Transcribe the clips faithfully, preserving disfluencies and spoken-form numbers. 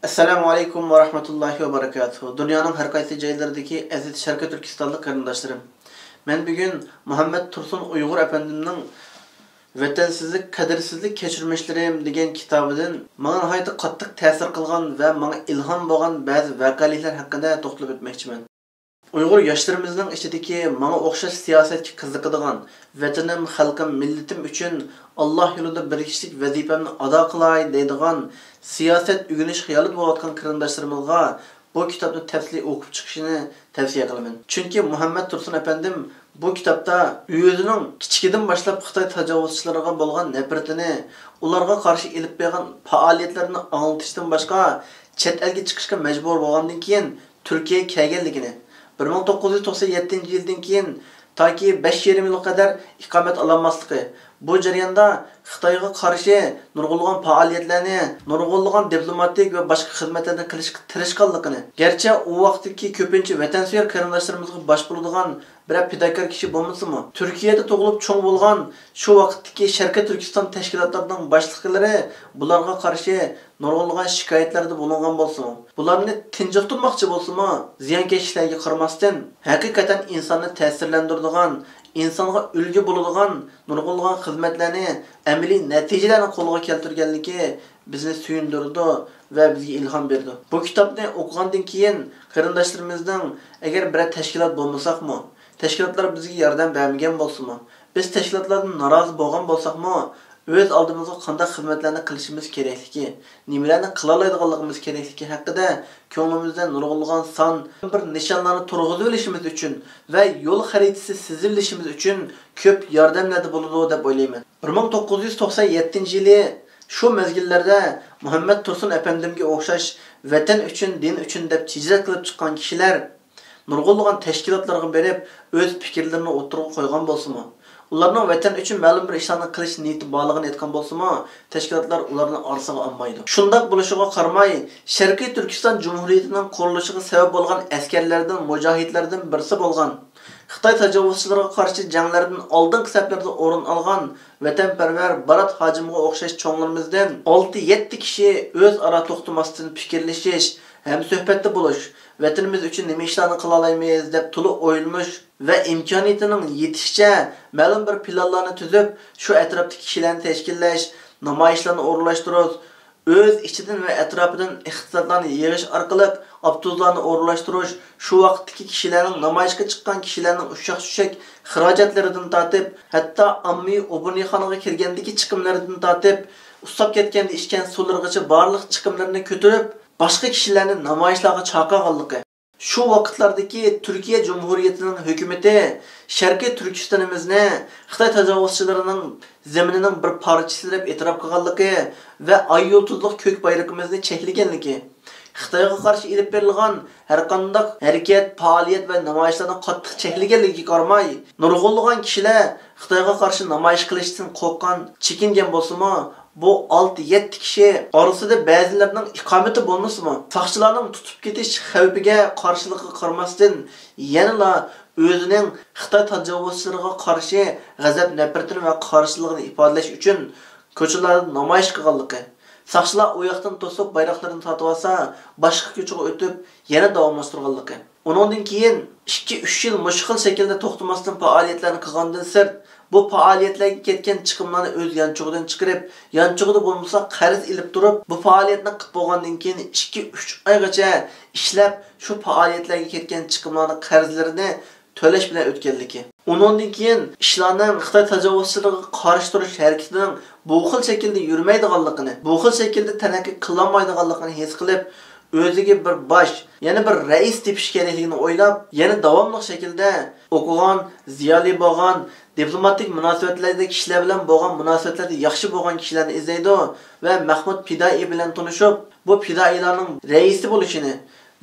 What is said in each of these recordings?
ئەسسالامۇ ئەلەيكۇم ۋە رەھمەتۇللاھى ۋە بەرىكاتۇھۇ. دۇنيانىڭ ھەر قايسى جايلىرىدىكى ئەزىز شەرقىي تۈركىستانلىق قېرىنداشلىرىم. مەن بۈگۈن مۇھەممەد تۇرسۇن ئۇيغۇر ئەپەندىمنىڭ ۋەتەنسىزلىك، قەدىرسىزلىك كەچۈرمىشلىرىم دېگەن كىتابىدىن ماڭا ناھايىتى قاتتىق تەسىر قىلغان ۋە ماڭا ئىلھام بولغان بەزى ۋەقەلىكلەر ھەققىدە توختىلىپ ئۆتمەكچىمەن. ئۇيغۇر ياشلىرىمىزنىڭ ئىچىدىكى ماڭا ئوخشاش سىياسەتكە قىزىقىدىغان، ۋەتىنىم، خەلقىم، مىللىتىم ئۈچۈن ئاللاھ يولىدا بىر كىشىلىك ۋەزىپەمنى ئادا قىلاي دەيدىغان، سىياسەت ئۆگىنىش خىيالىدا بولۇۋاتقان قېرىنداشلىرىمىزغا بۇ كىتابنى تەپسىلىي ئوقۇپ چىقىشىنى تەۋسىيە قىلىمەن. چۈنكى مۇھەممەد تۇرسۇن ئەپەندىم بۇ كىتابتا ئۆزىنىڭ كىچىكىدىن باشلاپ خىتاي تاجاۋۇزچىلىرىغا بولغان نەپرىتىنى، ئۇلارغا قارشى ئېلىپ بارغان پائالىيەتلىرىنى ئاڭلىتىشتىن باشقا، چەت ئەلگە چىقىشقا مەجبۇر بولغاندىن كېيىن تۈركىيەگە كەلگەنلىكىنى، بىر مىڭ توققۇز يۈز توقسان يەتتىنچى يىلدىن كېيىن تاكى بەش يېرىم يىلغا قەدەر ئىقامەت ئالالماسلىقى، بۇ جەرياندا خىتايغا قارشى نۇرغۇنلىغان پائالىيەتلەرنى، نۇرغۇنلىغان دىپلوماتىك ۋە باشقا خىزمەتلەرنى قىلىشقا تىرىشقانلىقىنى، گەرچە ئۇ ۋاقىتتىكى كۆپىنچە ۋەتەنسۆيەر قېرىنداشلىرىمىزغا باش بولىدىغان بىرەر پىداكار كىشى بولمىسىمۇ، تۈركىيەدە تۇغۇلۇپ چوڭ بولغان، شۇ ۋاقىتتىكى شەرقىي تۈركىستان تەشكىلاتلىرىنىڭ باشلىقلىرى بۇلارغا قارشى نۇرغۇنلىغان شىكايەتلەردە بولۇنغان بولسىمۇ، بۇلارنى تىنچلىتماقچى بولسىمۇ، زىيانكەشلىكلەرگە قارىماستىن، ھەقىقەتەن ئىنساننى تەسىرلەندۈرىدىغان، ئىنسانغا ئۈلگە بولىدىغان نۇرغۇنلىغان خىزمەتلەرنى، ئەمەلىي نەتىجىلەرنى قولغا كەلتۈرگەنلىكى بىزنى سۆيۈندۈرىدۇ ۋە بىزگە ئىلھام بېرىدۇ. بۇ كىتابنى ئوقۇغاندىن كېيىن قېرىنداشلىرىمىزنىڭ، ئەگەر بىرەر تەشكىلات بولمىساقمۇ، تەشكىلاتلار بىزگە ياردەم بەرمىگەن بولسىمۇ، بىز تەشكىلاتلاردىن نارازى بولغان بولساقمۇ، ئۆز ئالدىمىزغا قانداق خىزمەتلەرنى قىلىشىمىز كېرەكلىكى، نېمىلەرنى قىلالايدىغانلىقىمىز كېرەكلىكى ھەققىدە كۆڭلىمىزدە نۇرغۇنلىغان سان بىر نىشانلارنى تۇرغۇزۇۋېلىشىمىز ئۈچۈن ۋە يول خەرىتىسى سىزىۋېلىشىمىز ئۈچۈن كۆپ ياردەملەردە بولىدۇ دەپ ئويلايمەن. بىر مىڭ توققۇز يۈز توقسان يەتتىنچى يىلى شۇ مەزگىللەردە مۇھەممەد تۇرسۇن ئەپەندىمگە ئوخشاش ۋەتەن ئۈچۈن، دىن ئۈچۈن دەپ ھىجرەت قىلىپ چىققان كىشىلەر نۇرغۇنلىغان تەشكىلاتلارغا بېرىپ، ئۆز پىكىرلىرىنى ئوتتۇرىغا قويغان بولسىمۇ، ئۇلارنىڭ ۋەتەن ئۈچۈن مەلۇم بىر ئىشلارنى قىلىش نىيىتى بارلىقىنى ئېيتقان بولسىمۇ، تەشكىلاتلار ئۇلارنى ئارىسىغا ئالمايدۇ. شۇنداق بولۇشىغا قارىماي، شەرقىي تۈركىستان جۇمھۇرىيىتىنىڭ قۇرۇلۇشىغا سەۋەب بولغان ئەسكەرلەردىن، مۇجاھىدلاردىن بىرسى بولغان، خىتاي تاجاۋۇزچىلىرىغا قارشى جەڭلەردىن ئالدىنقى سەپلەردە ئورۇن ئالغان ۋەتەنپەرۋەر بارات ھاجىمغا ئوخشاش چوڭلىرىمىزدىن ئالتە-يەتتە كىشى ئۆزئارا توختىماستىن پىكىرلىشىش، ھەمسۆھبەتتە بولۇش، ۋەتىنىمىز ئۈچۈن نېمە ئىشلارنى قىلالايمىز دەپ تولا ئويلىنىش ۋە ئىمكانىيىتىنىڭ يېتىشىچە مەلۇم بىر پىلانلارنى تۈزۈپ، شۇ ئەتراپتىكى كىشىلەرنى تەشكىللەش، نامايىشلارنى ئورۇنلاشتۇرۇش، ئۆز ئىچىدىن ۋە ئەتراپىدىن ئىقتىسادلارنى يىغىش ئارقىلىق ئاپتوبۇسلارنى ئورۇنلاشتۇرۇش، شۇ ۋاقىتتىكى كىشىلەرنىڭ، نامايىشقا چىققان كىشىلەرنىڭ ئۇششاق-چۈششەك خىراجەتلىرىدىن تارتىپ، ھەتتا ئاممىۋى ئوبورنىخانىغا كىرگەندىكى چىقىملىرىدىن تارتىپ، ئۇسساپ كەتكەندە ئىچكەن سۇلىرىغىچە بارلىق چىقىملىرىنى كۆتۈرۈپ، باشقا كىشىلەرنى نامايىشلارغا چاقىرغانلىقى، شۇ ۋاقىتلاردىكى تۈركىيە جۇمھۇرىيىتىنىڭ ھۆكۈمىتى شەرقىي تۈركىستىنىمىزنى خىتاي تاجاۋۇزچىلىرىنىڭ زېمىنىنىڭ بىر پارچىسى دەپ ئېتىراپ قىلغانلىقى ۋە ئاي يۇلتۇزلۇق كۆك بايرىقىمىزنى چەكلىگەنلىكى، خىتايغا قارشى ئېلىپ بېرىلغان ھەرقانداق ھەرىكەت، پائالىيەت ۋە نامايىشلارنى قاتتىق چەكلىگەنلىكىگە قارىماي، نۇرغۇنلىغان كىشىلەر خىتايغا قارشى نامايىش قىلىشتىن قورققان، چېكىنگەن بولسىمۇ، بۇ ئالتە-يەتتە كىشى ئارىسىدا بەزىلىرىنىڭ ئىقامىتى بولمىسىمۇ، ساقچىلارنىڭ تۇتۇپ كېتىش خەۋپىگە قارشىلىقىغا قارىماستىن، يەنىلا ئۆزىنىڭ خىتاي تاجاۋۇزچىلىرىغا قارشى غەزەپ-نەپرىتىنى ۋە قارشىلىقىنى ئىپادىلەش ئۈچۈن كوچىلاردا نامايىش قىلغانلىقى، ساقچىلار ئۇ ياقتىن توسۇپ بايراقلىرىنى تارتىۋالسا، باشقا كوچىغا ئۆتۈپ يەنە داۋاملاشتۇرغانلىقى. ئۇنىڭدىن كېيىن ئىككى، ئۈچ يىل مۇشۇ خىل شەكىلدە توختىماستىن پائالىيەتلەرنى قىلغاندىن سىرت، بۇ پائالىيەتلەرگە كەتكەن چىقىملارنى ئۆز يانچۇقىدىن چىقىرىپ، يانچۇقىدا بولمىسا قەرز ئېلىپ تۇرۇپ، بۇ پائالىيەتنى قىلىپ بولغاندىن كېيىن ئىككى، ئۈچ ئايغىچە ئىشلەپ، شۇ پائالىيەتلەرگە كەتكەن چىقىملارنى، قەرزلىرىنى تۆلەش بىلەن ئۆتكەنلىكى. ئۇنىڭدىن كېيىن ئىشلارنىڭ خىتاي تاجاۋۇزچىلىرىغا قارشى تۇرۇش ھەرىكىتىنىڭ بۇ خىل شەكىلدە يۈرمەيدىغانلىقىنى، بۇ خىل شەكىلدە تەرەققىي قىلالمايدىغانلىقىنى ھېس قىلىپ، ئۆزىگە بىر باش، يەنە بىر رەئىس تېپىش كېرەكلىكىنى ئويلاپ، يەنە داۋاملىق شەكىلدە ئوقۇغان، زىيالىي بولغان، دىپلوماتىك مۇناسىۋەتلەردە كىشىلەر بىلەن بولغان مۇناسىۋەتلەردە ياخشى بولغان كىشىلەرنى ئىزدەيدۇ ۋە مەھمۇد پىدائىي بىلەن تونۇشۇپ، بۇ پىدائىيلارنىڭ رەئىسى بولۇشىنى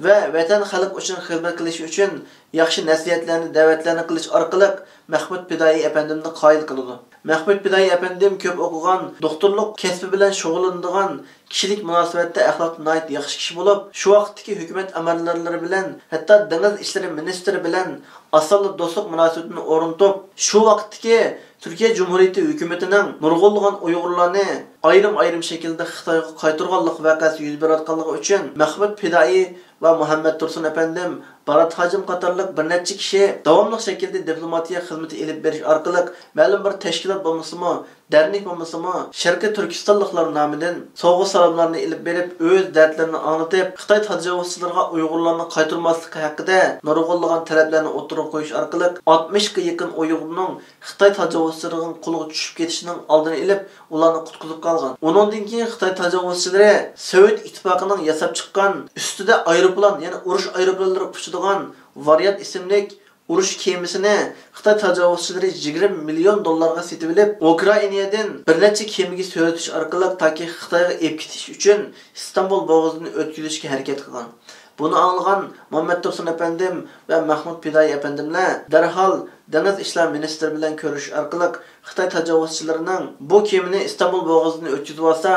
ۋە ۋەتەن، خەلق ئۈچۈن خىزمەت قىلىشى ئۈچۈن ياخشى نەسىھەتلەرنى، دەۋەتلەرنى قىلىش ئارقىلىق مەھمۇد پىدائىي ئەپەندىمنى قايىل قىلىدۇ. مەھمۇد پىدائىي ئەپەندىم كۆپ ئوقۇغان، دوختۇرلۇق كەسپى بىلەن شۇغۇللىنىدىغان، كىشىلىك مۇناسىۋەتتە ئەخلاقتا ناھايىتى ياخشى كىشى بولۇپ، شۇ ۋاقىتتىكى ھۆكۈمەت ئەمەلدارلىرى بىلەن، ھەتتا دېڭىز ئىشلىرى مىنىستىرى بىلەن ئاسانلا دوستلۇق مۇناسىۋىتىنى ئورنىتىپ، شۇ ۋاقىتتىكى تۈركىيە جۇمھۇرىيىتى ھۆكۈمىتىنىڭ نۇرغۇنلىغان ئۇيغۇرلارنى ئايرىم-ئايرىم شەكىلدە خىتايغا قايتۇرغانلىق ۋەقەسى يۈز بېرىۋاتقانلىقى ئۈچۈن مەخمۇت پىدائىي ۋە مۇھەممەد تۇرسۇن ئەپەندىم، بارات ھاجىم قاتارلىق بىر نەچچە كىشى داۋاملىق شەكىلدە دىپلوماتىيە خىزمىتى ئېلىپ بېرىش ئارقىلىق مەلۇم بىر تەشكىلات بولمىسىمۇ، دەرنەك بولمىسىمۇ، شەرقىي تۈركىستانلىقلار نامىدىن سوۋغا-سالاملارنى ئېلىپ بېرىپ، ئۆز دەردلىرىنى ئاڭلىتىپ، خىتاي تاجاۋۇزچىلىرىغا ئۇيغۇرلارنى قايتۇرماسلىقى ھەققىدە نۇرغۇنلىغان تەلەپلەرنى ئوتتۇرىغا قويۇش ئارقىلىق، ئاتمىشقا يېقىن ئۇيغۇرنىڭ خىتاي تاجاۋۇزچىلىرىنىڭ قولىغا چۈشۈپ كېتىشىنىڭ ئالدىنى ئېلىپ، ئۇلارنى قۇتقۇزۇپ قالغان. ئۇنىڭدىن كېيىن خىتاي تاجاۋۇزچىلىرى سوۋېت ئىتتىپاقىنىڭ ياساپ چىققان ئۈستىدە ئايروپىلان، يەنى ئۇرۇش ئايروپىلانلىرى ئۇچىدىغان ۋاريانت ئىسىملىك ئۇرۇش كېمىسىنى خىتاي تاجاۋۇزچىلىرى يىگىرمە مىليون دوللارغا سېتىۋېلىپ، ئۇكرائىنادىن بىر نەچچە كېمىگە سۆرىتىش ئارقىلىق تاكى خىتايغا ئېلىپ كېتىش ئۈچۈن ئىستانبۇل بوغۇزىدىن ئۆتكۈزۈشكە ھەرىكەت قىلغان. بۇنى ئاڭلىغان مۇھەممەد تۇرسۇن ئەپەندىم ۋە مەخمۇت پىدائىي ئەپەندىملەر دەرھال دېڭىز ئىشلار مىنىستىرى بىلەن كۆرۈشۈش ئارقىلىق خىتاي تاجاۋۇزچىلىرىنىڭ بۇ كېمىنى ئىستانبۇل بوغۇزىدىن ئۆتكۈزۈۋالسا،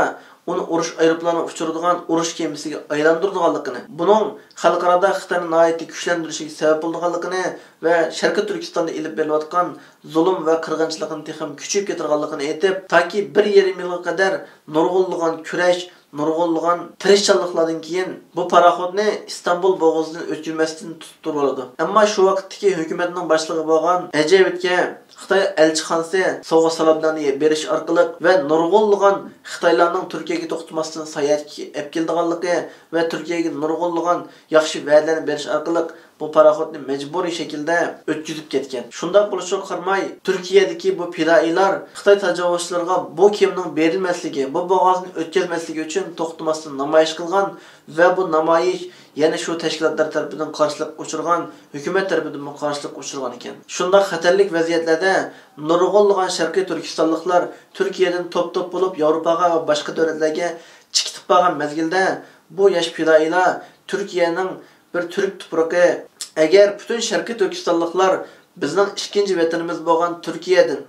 ئۇنى ئۇرۇش ئايروپىلانى ئۇچۇرىدىغان ئۇرۇش كېمىسىگە ئايلاندۇرىدىغانلىقىنى، بۇنىڭ خەلقئارادا خىتاينى ناھايىتى كۈچلەندۈرۈشىگە سەۋەب بولىدىغانلىقىنى ۋە شەرقىي تۈركىستاندا ئېلىپ بېرىلىۋاتقان زۇلۇم ۋە قىرغىنچىلىقنى تېخىمۇ كۈچىيىپ كېتىدىغانلىقىنى ئېيتىپ، تاكى بىر يېرىم يىلغا قەدەر نۇرغۇنلىغان كۈرەش، نۇرغۇنلىغان تىرىشچانلىقلاردىن كېيىن بۇ پاراخوتنى ئىستانبۇل بوغۇزىدىن ئۆتكۈزمەستىن تۇتۇپ تۇرۇۋالىدۇ. ئەمما شۇ ۋاقىتتىكى ھۆكۈمەتنىڭ باشلىقى بولغان ئەجەۋىتكە خىتاي ئەلچىخانىسى سوۋغا-سالاملارنى بېرىش ئارقىلىق ۋە نۇرغۇنلىغان خىتايلارنىڭ تۈركىيەگە توختىماستىن ساياھەتكە ئەپ كېلىدىغانلىقى ۋە تۈركىيەگە نۇرغۇنلىغان ياخشى ۋەدىلەرنى بېرىش ئارقىلىق بۇ پاراخوتنى مەجبۇرىي شەكىلدە ئۆتكۈزۈپ كەتكەن. شۇنداق بولۇشىغا قارىماي، تۈركىيەدىكى بۇ پىدائىيلار خىتاي تاجاۋۇزچىلىرىغا بۇ كېمىنىڭ بېرىلمەسلىكى، بۇ بوغازنى ئۆتكۈزمەسلىكى ئۈچۈن توختىماستىن نامايىش قىلغان ۋە بۇ نامايىش يەنە شۇ تەشكىلاتلار تەرىپىدىن قارشىلىققا ئۇچرىغان، ھۆكۈمەت تەرىپىدىنمۇ قارشىلىققا ئۇچرىغان ئىكەن. شۇنداق خەتەرلىك ۋەزىيەتلەردە نۇرغۇنلىغان شەرقىي تۈركىستانلىقلار تۈركىيەدىن توپ-توپ بولۇپ ياۋروپاغا ۋە باشقا دۆلەتلەرگە چىقىپ بارغان مەزگىلدە، بۇ ياش پىدائىيلار تۈركىيەنىڭ بىر تۈرك تۇپرىقى، ئەگەر پۈتۈن شەرقىي تۈركىستانلىقلار بىزنىڭ ئىككىنچى ۋەتىنىمىز بولغان تۈركىيەدىن،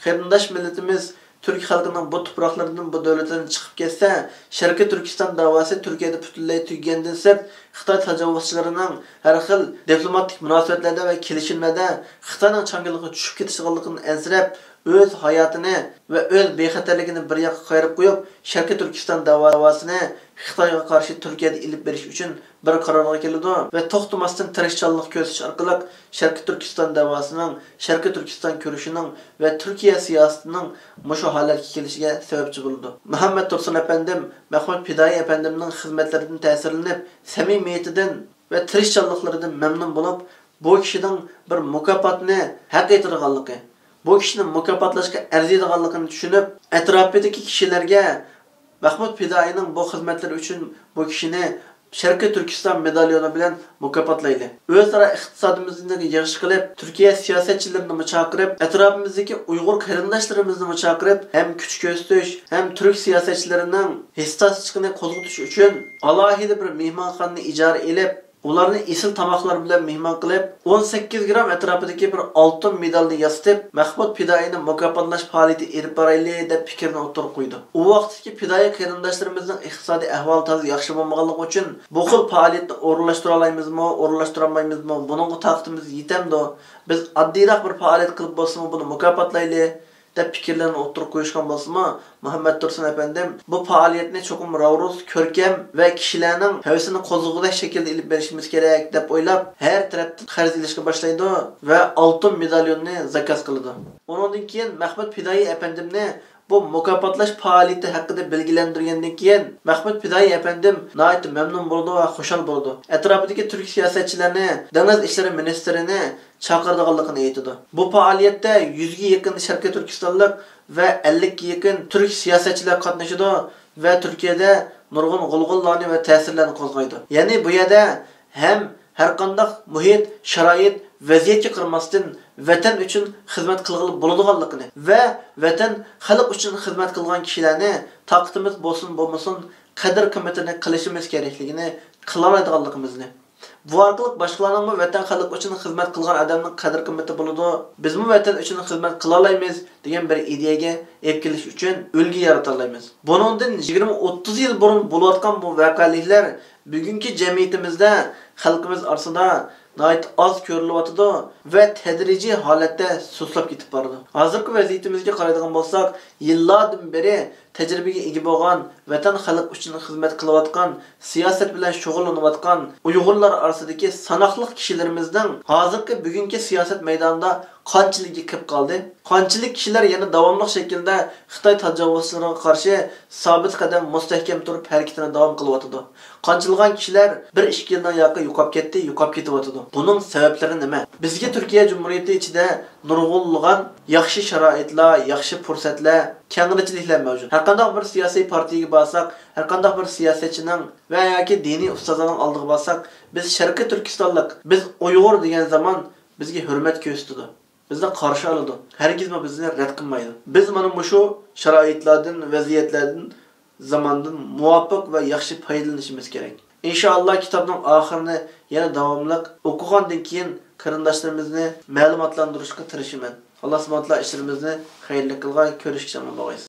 قېرىنداش مىللىتىمىز تۈرك خەلقىنىڭ بۇ تۇپراقلىرىدىن، بۇ دۆلەتلەردىن چىقىپ كەتسە، شەرقىي تۈركىستان داۋاسى تۈركىيەدە پۈتۈنلەي تۈگىگەندىن سىرت، خىتاي تاجاۋۇزچىلىرىنىڭ ھەر خىل دىپلوماتىك مۇناسىۋەتلەردە ۋە كېلىشىملەردە خىتاينىڭ چاڭگىلىغا چۈشۈپ كېتىدىغانلىقىدىن ئەنسىرەپ، ئۆز ھاياتىنى ۋە ئۆز بىخەتەرلىكىنى بىر ياققا قايرىپ قويۇپ، شەرقىي تۈركىستان داۋاسىنى خىتايغا قارشى تۈركىيەدە ئېلىپ بېرىش ئۈچۈن بىر قارارغا كېلىدۇ ۋە توختىماستىن تىرىشچانلىق كۆرسىتىش ئارقىلىق شەرقىي تۈركىستان داۋاسىنىڭ شەرقىي تۈركىستان كۈرىشىنىڭ ۋە تۈركىيە سىياسىتىنىڭ مۇشۇ ھالەتكە كېلىشىگە سەۋەبچى بولىدۇ. مۇھەممەد تۇرسۇن ئەپەندىم، مەخمۇت پىدائىي ئەپەندىمنىڭ خىزمەتلىرىدىن تەسىرلىنىپ، سەمىمىيىتىدىن ۋە تىرىشچانلىقلىرىدىن مەمنۇن بولۇپ، بۇ كىشىنىڭ بىر مۇكاپاتنى ھەق ئېتىدىغانلىقى، بۇ كىشىنى مۇكاپاتلاشقا ئەرزىيدىغانلىقىنى چۈشىنىپ، ئەتراپىدىكى كىشىلەرگە مەخمۇت پىدائىينىڭ بۇ خىزمەتلىرى ئۈچۈن بۇ كىشىنى شەرقىي تۈركىستان مېداليونى بىلەن مۇكاپاتلايلى. ئۆزئارا ئىقتىسادىمىزنى ياخشى قىلىپ، تۈركىيە سىياسەتچىلىرىنىمۇ چاقىرىپ، ئەتراپىمىزدىكى ئۇيغۇر قېرىنداشلىرىمىزنىمۇ چاقىرىپ، ھەم كۈچ كۆرسىتىش، ھەم تۈرك سىياسەتچىلىرىنىڭ ھېسداشلىقىنى قوزغىتىش ئۈچۈن ئالاھىدە بىر مېھمانخانىنى ئىجارە ئېلىپ، ئۇلارنى ئېسىل تاماقلار بىلەن مېھمان قىلىپ، ئون سەككىز گرام ئەتراپىدىكى بىر ئالتۇن مېدالنى ياسىتىپ، مەخمۇت پىدائىينى مۇكاپاتلاش پائالىيىتى ئېلىپ بارايلى، دەپ پىكىرنى ئوتتۇرىغا قويىدۇ. ئۇ ۋاقىتتىكى پىدائىي قېرىنداشلىرىمىزنىڭ ئىقتىسادىي ئەھۋالى تازا ياخشى بولمىغانلىقى ئۈچۈن، بۇ خىل پائالىيەتنى ئورۇنلاشتۇرالايمىزمۇ، ئورۇنلاشتۇرالمايمىزمۇ، بۇنىڭغا تاقىتىمىز يېتەمدۇ؟ بىز ئاددىيراق بىر پائالىيەت قىلىپ بولسىمۇ، بۇنى مۇكاپاتلايلى، دەپ پىكىرلىرىنى ئوتتۇرىغا قويۇشقان بولسىمۇ، مۇھەممەد تۇرسۇن ئەپەندىم بۇ پائالىيەتنى چوقۇم راۋرۇس، كۆركەم ۋە كىشىلەرنىڭ ھەۋىسىنى قوزغىغۇدەك شەكىلدە ئېلىپ بېرىشىمىز كېرەك، دەپ ئويلاپ، ھەر تەرەپتىن قەرز ئېلىشقا باشلايدۇ ۋە ئالتۇن مېداليوننى زاكاز قىلىدۇ. ئۇنىڭدىن كېيىن مەخمۇت پىدائىي ئەپەندىمنى بۇ مۇكاپاتلاش پائالىيىتى ھەققىدە بىلگىلەندۈرگەندىن كېيىن، مەخمۇت پىدائىي ئەپەندىم ناھايىتى مەمنۇن بولىدۇ ۋە خۇشال بولىدۇ. ئەتراپىدىكى تۈرك سىياسەتچىلەرنى، دېڭىز ئىشلىرى مىنىستىرىنى چاقىرىدىغانلىقىنى ئېيتىدۇ. بۇ پائالىيەتتە يۈزگە يېقىن شەرقىي تۈركىستانلىق ۋە ئەللىككە يېقىن تۈرك سىياسەتچىلەر قاتنىشىدۇ ۋە تۈركىيەدە نۇرغۇن غۇلغۇلىلارنى ۋە تەسىرلەرنى قوزغايدۇ. يەنى بۇ يەردە ھەم ھەرقانداق مۇھىت، شارائىت، ۋەزىيەتكە قارىماستىن، ۋەتەن ئۈچۈن خىزمەت قىلغىلى بولىدىغانلىقىنى ۋە ۋەتەن، خەلق ئۈچۈن خىزمەت قىلغان كىشىلەرنى تاقىتىمىز بولسۇن بولمىسۇن قەدىر-قىممىتىنى قىلىشىمىز كېرەكلىكىنى، قىلالايدىغانلىقىمىزنى، بۇ ئارقىلىق باشقىلارنىڭمۇ ۋەتەن، خەلق ئۈچۈن خىزمەت قىلغان ئادەمنىڭ قەدىر-قىممىتى بولىدۇ، بىزمۇ ۋەتەن ئۈچۈن خىزمەت قىلالايمىز دېگەن بىر ئىدىيەگە ئېلىپ كېلىش ئۈچۈن ئۈلگە يارىتالايمىز. بۇنىڭدىن يىگىرمە، ئوتتۇز يىل بۇرۇن بولۇۋاتقان بۇ ۋەقەلىكلەر بۈگۈنكى جەمئىيىتىمىزدە، خەلقىمىز ئارىسىدا ناھايىتى ئاز كۆرۈلۈۋاتىدۇ ۋە تەدرىجىي ھالەتتە سۇسلاپ كېتىپ بارىدۇ. ھازىرقى ۋەزىيىتىمىزگە قارايدىغان بولساق، يىللاردىن بېرى تەجرىبىگە ئىگە بولغان، ۋەتەن خەلق ئۈچۈن خىزمەت قىلىۋاتقان، سىياسەت بىلەن شۇغۇللىنىۋاتقان ئۇيغۇرلار ئارىسىدىكى ساناقلىق كىشىلىرىمىزنىڭ ھازىرقى بۈگۈنكى سىياسەت مەيدانىدا قانچىلىكى كىرىپ قالدى؟ قانچىلىك كىشىلەر يەنە داۋاملىق شەكىلدە خىتاي تاجاۋۇزچىلىرىغا قارشى سابىت قەدەم، مۇستەھكەم تۇرۇپ ھەرىكىتىنى داۋام قىلىۋاتىدۇ؟ قانچىلىغان كىشىلەر بىر ئىككى يىلدىن ياقى يوقاپ كەتتى، يوقاپ كېتىۋاتىدۇ؟ بۇنىڭ سەۋەبلىرى نېمە؟ بىزگە تۈركىيە جۇمھۇرىيىتى ئىچىدە نۇرغۇنلىغان ياخشى شارائىتلار، ياخشى پۇرسەتلەر، كەڭرىچىلىكلەر مەۋجۇت. ھەرقانداق بىر سىياسىي پارتىيىگە بارساق، ھەرقانداق بىر سىياسەتچىنىڭ ۋە ياكى دىنىي ئۇستازلارنىڭ ئالدىغا بارساق، بىز شەرقىي تۈركىستانلىق، بىز ئۇيغۇر دېگەن زامان بىزگە ھۆرمەت كۆرسىتىدۇ، بىزنى قارشى ئالىدۇ، ھەرگىزمۇ بىزنى رەت قىلمايدۇ. بىز مانا مۇشۇ شارائىتلاردىن، ۋەزىيەتلەردىن، زاماندىن مۇۋاپىق ۋە ياخشى پايدىلىنىشىمىز كېرەك. ئىنشائاللا، كىتابنىڭ ئاخىرىنى يەنە داۋاملىق ئوقۇغاندىن كېيىن قېرىنداشلىرىمىزنى مەلۇماتلاندۇرۇشقا تىرىشىمەن. ئاللا سۇبھانەھۇ ۋە تائالا ئىشلىرىمىزنى خەيرلىك قىلغاي، كۆرۈشكىچە ئامان بولغايسىز.